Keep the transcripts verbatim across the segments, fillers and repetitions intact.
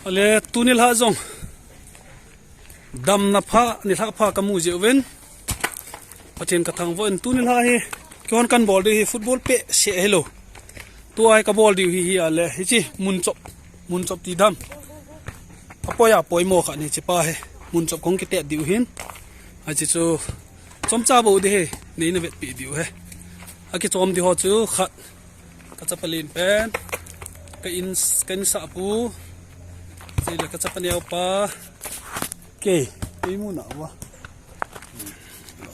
Ale, tuni lha jong damna pha, nilhah pha kamu jeh uvin Pathen kathangvah in, tuni lha hi kihon kanbol diu hi football peh seh hilou. Tua hi kabol diu hi, hi ale, hiche mun chop, mun chop ti dam. Apoi a poimo khat ni hiche pa hi. Mun chop kong kitet diu hin. Hiche chu chomcha bou ding hi, neina vetpi diu hi. Akichom ding ho chu khat. Kachapa len pen. Ka in, ka insah pu. Chule kachapa neo pa. Kei, kei mu na wa.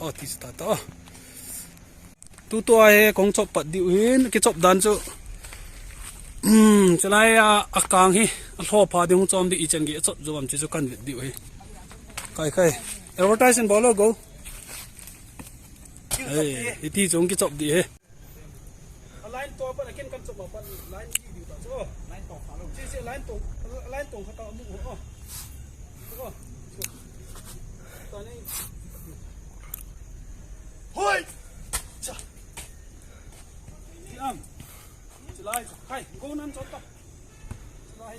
O, ti sta ta. Tutua hi kong chop pat diu hin, kichop dan chu. Hmm, chulai a, akang hi, alho pha ding hung chom ding ichan gei achop jo am chu kan vet diu hi. Kai, kai. Advertise in bolo go. Hey, iti chung kichop ding hi. A line to pa, akin kan chop ma pa, line di di ta chu. Line to pa lo. Si, si, line to, line to khat ta mu ho. O. O. Ta ni. Hoi! Cha. Ti am. Chulai, kai, go nan chop ta. Chulai.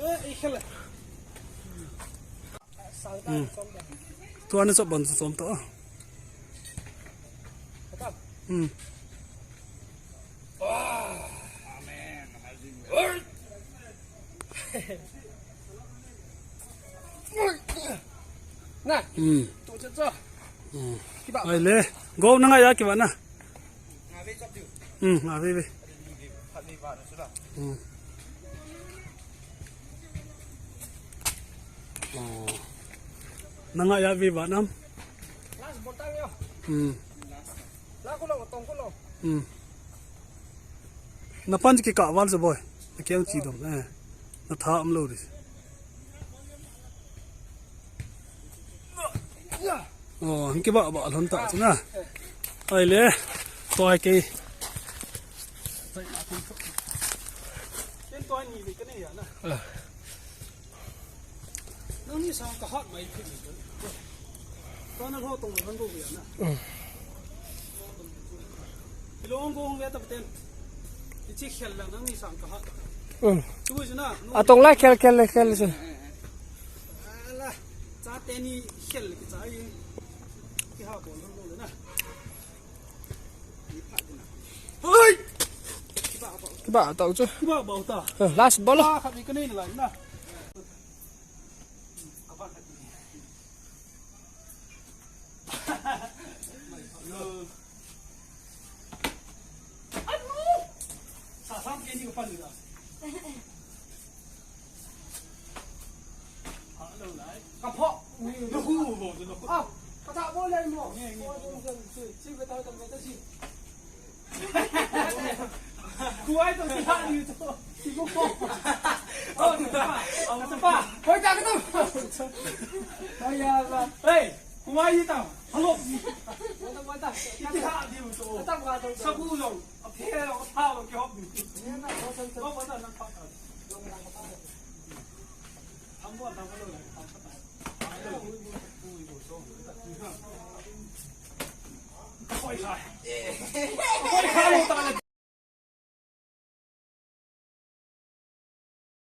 Eh, i khel. Hmm. Tua na chop ban chu chom ta. Hmm. Na. Hmm. Tu chu chu. Hmm. Kiba. Ai le. Go na ngai ya kiba na. Nga ve chop diu. Hmm, nga ve ve. Phat ni ba na chu la. Hmm. Oh. Na nga ya ve ba nam? Last bottle yo. Hmm. La ko lo, tong ko lo. Hmm. Na pan ki ka wal se boy. Na keu chi dom. Eh. Na tha am lo dis. Oh, hin kiba ba lhon ta chu na. Ai le. Toi ke. Ken toi ni ve ka ne ya na. Ah. Nangni sang ka hat mai thi. Ka na ho tong han go ya na. Mm. Ilong go ve ta ten. Ti chi khel la nangni sang ka hat. Mm. Chu chu na. Atong la khel khel khel chu. Ala. Cha te ni khel ki cha i. Ki ha bol han go le na. Hoi! Kiba tau chu. Kiba bau ta. Eh, last ball. Ah, khat ni ka nei lai na. Sa sam ke ni ka pan ni da. Ka pho. Lu hu bo, lu hu. Ah, ka ta bo le mo. Nge, nge. Bo, bo, bo, si, si, si, ka ta, ta, ta, si. Kuai to si ha ni to. Si ko ko. Oh, sa pa. Oh, sa pa. Hoi ta ka to. Hoi ya ba. Hey, kuai ni ta. Hello. Mo ta, mo ta. Iti ha ni to. Ta ba to. Sa bu lo. A phe lo, a pha lo, ki hop ni. Ni na ko san ta. Ko ba ta na pa ta.